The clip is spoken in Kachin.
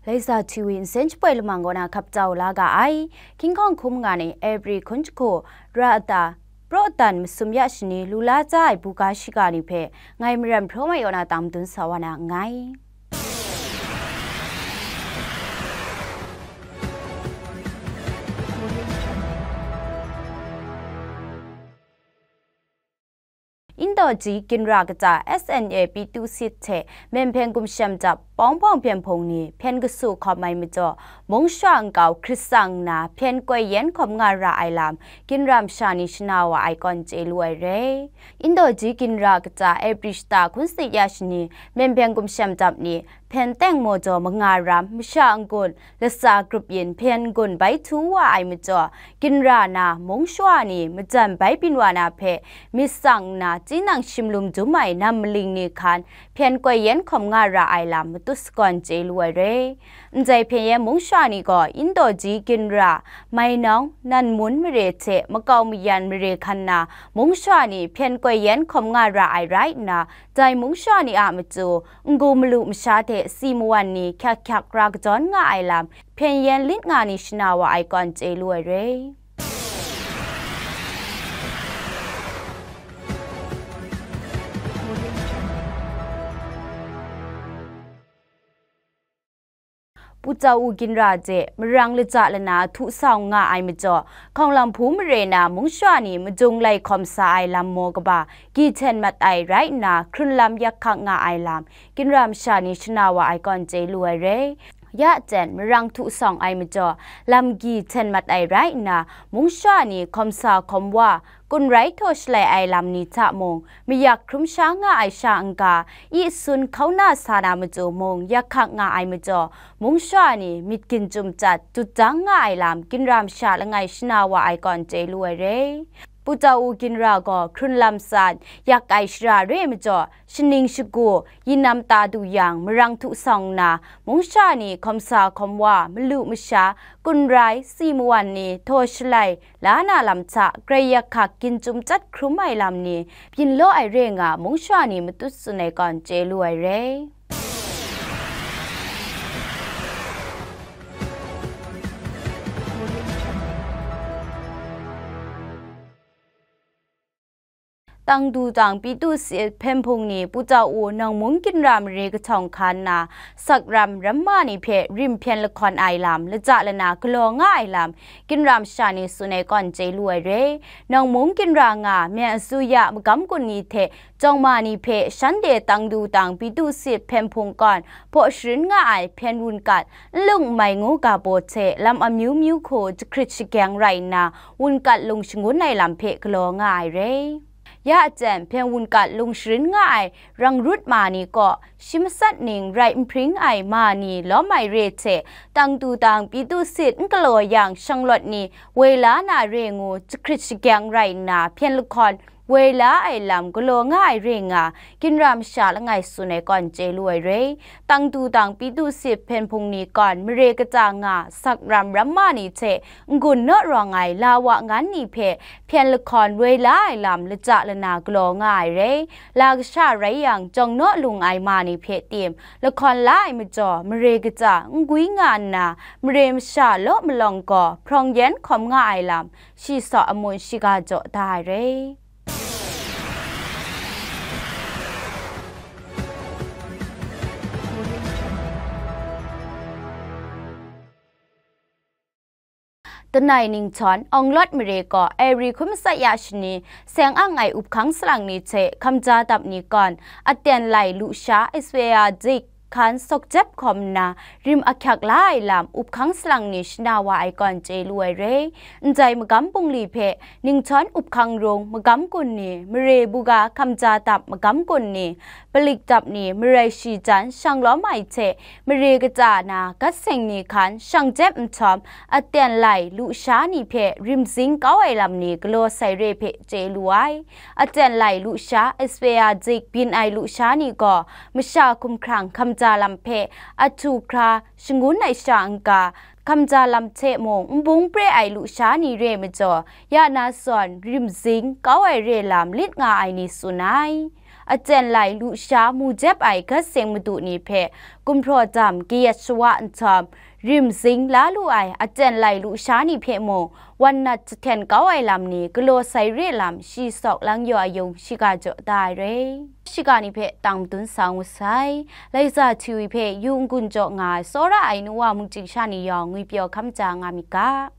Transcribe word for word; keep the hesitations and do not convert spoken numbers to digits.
Laisa T V nsen shapoi lamang kaw na hkap tau la ga ai. Hkying hkawng hkum nga ni April hkun jahku, ra ata, praw dan masum ya shani lu la tsa ai buga shiga ni hpe ngai Maram Hpraw Mai kaw na tang madun sa wa na nngai. Indaw ji ginra kata S N A Pyi Tu Sit hte Myen Hpyen Gumshem Dap Pawng Pawng Hpyen Hpung ni hpyen kasu hkawm ai majaw, mung shwa nkau hkrit tsang nna hpyen koi yen hkawm nga ra ai lam, ginra masha ni shana wa ai kawn chye lu ai re. Indaw ji ginra kata April shata hkun sanit ya shani, Myen Hpyen Gumshem Dap ni hpyen teng maw jaw manga ram, masha n-gun, latsa grup yin hpyen n-gun bai htu wa ai majaw, ginra na mung shwa ni majan bai byin wa na hpe myit tsang nna, tinang shimlum dum ai nam maling ni hkan hpyen koi yen hkawm nga ra ai lam matut sagawn chye lu ai re. Ndai hpyen yen mung shwa ni gaw indaw ji ginra, mainawng, nan mun mare hte makau mayan mare hkan na mung shwa ni hpyen koi yen hkawm nga ra ai rai nna, dai mung shwa ni a matu, n-gu malu masha hte si mawan ni hkyak hkyak ra kadawn nga ai lam, hpyen yen lit nga ni shana wa ai kawn chye lu ai re. Pu Tau U ginra de marang laja lana htu sawng nga ai majaw, hkawng lam hpu mare na mung shwa ni madung lai hkawm sa ai lam maw kaba, gyi hten mat ai rai nna, hkrun lam yak hkak nga ai lam, ginra masha ni shana wa ai kawn chye lu ai re. Ya jen marang htu sawng ai majaw, lam gyi hten mat ai rai nna, mung shwa ni hkawm sa hkawm wa, kun rai htaw shalai ai lam ni hta mung, mayak hkrum sha nga ai sha n-ga, i sun hkau na sa na matu mung yak hkak nga ai majaw, mung shwa ni myit ginjum chyat, dut dang nga ai lam, ginra masha langai shana wa ai kawn chye lu ai re. Pu Tau U ginra gaw hkrun lam san, yak ai shara re majaw, shaning shagu, yin nam ta du yang, marang htu sawng nna, mung shwa ni hkawm sa hkawm wa, malu masha, kun rai, si mawan ni htaw shalai, la na lam hta, grai yak hkak ginjum chyat hkrum ai lam ni, byin law ai re nga, mung shwa ni matut tsun ai kawn chye lu ai re. Tang du tang Pyi Tu Sit Hpyen Hpung ni Pu Tau U nawng mung ginra mare kahtawng hkan nna, sak ram ramma ni hpe rim hpyen lahkawn ai lam, laja lana galaw nga ai lam, ginra masha ni tsun ai kawn chye lu ai re. Nawng mung ginra nga, myen asuya magam gun ni hte jawng ma ni hpe shanhte tang du tang Pyi Tu Sit Hpyen Hpung kawn hpaw sharin nga ai hpyen wunkat, n lung n mai ngu ga baw hte lam amyu myu hku jahkrit shagyeng rai nna, wunkat lung shangun ai lam hpe galaw nga ai re. Ya jen, hpyen wunkat lung sharin nga ai rang rut ma ni kaw, shi matsat ning rai n hpring ai ma ni lawm ai re hte, tang du tang Pyi Tu Sit n galaw yang shanglawt ni woi la na re ngu jahkrit shagyeng rai nna, hpyen lahkawn woi la ai lam galaw nga ai re nga, ginra masha langai tsun ai kawn chye lu ai re. Tang du tang Pyi Tu Sit Hpyen Hpung ni kawn mare kata nga, sak ram ramma ni hte n-gun naw rawng ai la wa ngan ni hpe hpyen lahkawn woi la ai lam laja lana galaw nga ai re. La kasha rai yang, jawng naw lung ai ma ni hpe tim lahkawn la ai majaw, mare kata n gwi nga nna, mare masha law malawng gaw hprawng yen hkawm nga ai lam, shi saw amun shiga jaw da ai re. Danai ninghtawng, Awng Lawt mare gaw April hkun matsat ya shani, seng ang ai up hkang salang ni hte hkamja dap ni kawn, aten lai lusha, S V R dik, hkan sawk jep hkawm nna, rim ahkyak la ai lam, up hkang salang ni shana wa ai kawn chye lu ai re. Ndai magam bungli hpe, ninghtawng up hkang rung magam gun ni, mare buga hkamja dap magam gun ni, palik dap ni, marai shi jan shang lawm ai hte, mare kata na gat seng ni hkan shang jep nhtawm, aten lai lusha ni hpe rimzing kau ai lam ni galaw sai re hpe chye lu ai. Aten lai lusha, S V R dik byin ai lusha ni gaw, masha hkumhkrang hkamja lam hpe ahtu hkra shangun ai sha n-ga, hkamja lam hte mung n bung pre ai lusha ni re majaw, ya na zawn rimzing kau ai re lam lit nga ai ni tsun ai. aten lai lusha mu jep ai gat seng madu ni hpe gumhpraw dam kayat shawa nhtawm, rim zing la lu ai aten lai lusha ni hpe mung wan nat jahten kau ai lam ni galaw sai re lam shi sawk lang yaw ayung shiga jaw da ai rai. Shiga ni hpe tang madun sa ngu sai. Laiza Htiwi hpe yu n-gun jaw nga ai tsawra ai nu wa mungchying sha ni yawng ngwipyaw hkam ja nga myit ga.